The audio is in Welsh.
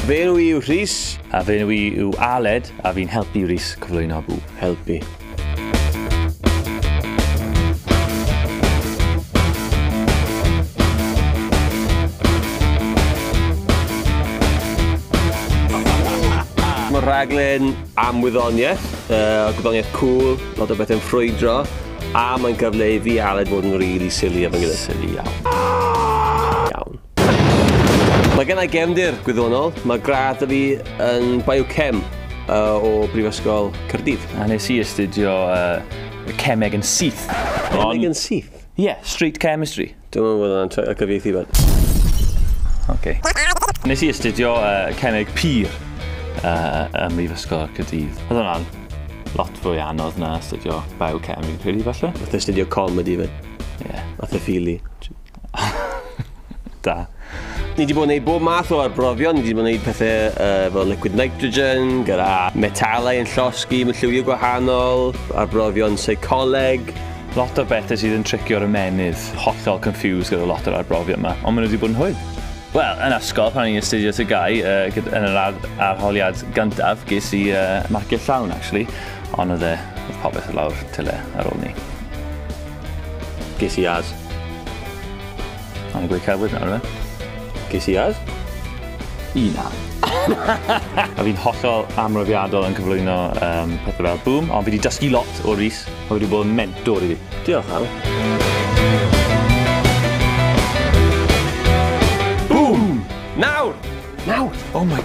Fy enw i yw Rhys. A fy enw i yw Aled, a fi'n helpu Rhys cyflwyno Bŵ. Helpu. Mae'r rhaglen am wyddoniaeth, gwyddoniaeth cool, lot o bethau'n ffrwydro, a mae'n gyfle i fi Aled fod yn really silly efo'n gilydd. Silly iawn. Iawn. Mae gen i gefndir gwyddonol, mae gradd 'da fi yn biochem o Brifysgol Caerdydd. A nes i astudio cemeg yn syth. Cemeg yn syth? Yeah, straight chemistry. Dwi'n meddwl bod hwnna'n cyfieithu fel. Okay. Nes i astudio cemeg pur ym Mhrifysgol Caerdydd. Oedd hwnna'n lot fwy anodd na astudio biochem, fi'n credu falle. Nath astudio comedy fyd. Ie. Yeah. Nath y ffili. Da. Ni wedi bod yn gwneud bob math o arbrofion, ni wedi bod yn gwneud pethau fel liquid nitrogen, gyda metalau yn llosgi, mewn lliwiau gwahanol, arbrofion seicoleg. Lot o bethau sydd yn tricio'r ymennydd, hollol confused gyda lot o'r arbrofion yma, ond maen nhw wedi bod yn hwyl. Wel, yn ysgol, pan o'n i'n astudio TGAU, yn yr arholiad gyntaf, ges i marciau llawn, actually, ond oedd popeth lawr tyle ar ôl ni. Ges i as. O'n i'n gweud celwydd nawr, fe? Ges i as? I na. A fi'n hollol amrofiadol yn cyflwyno pethau fel Boom, ond fi wedi dysgu lot o Rhys, a wedi bod yn mentor i fi. Diolch, Al. Boom! Nawr! Nawr! Oh my...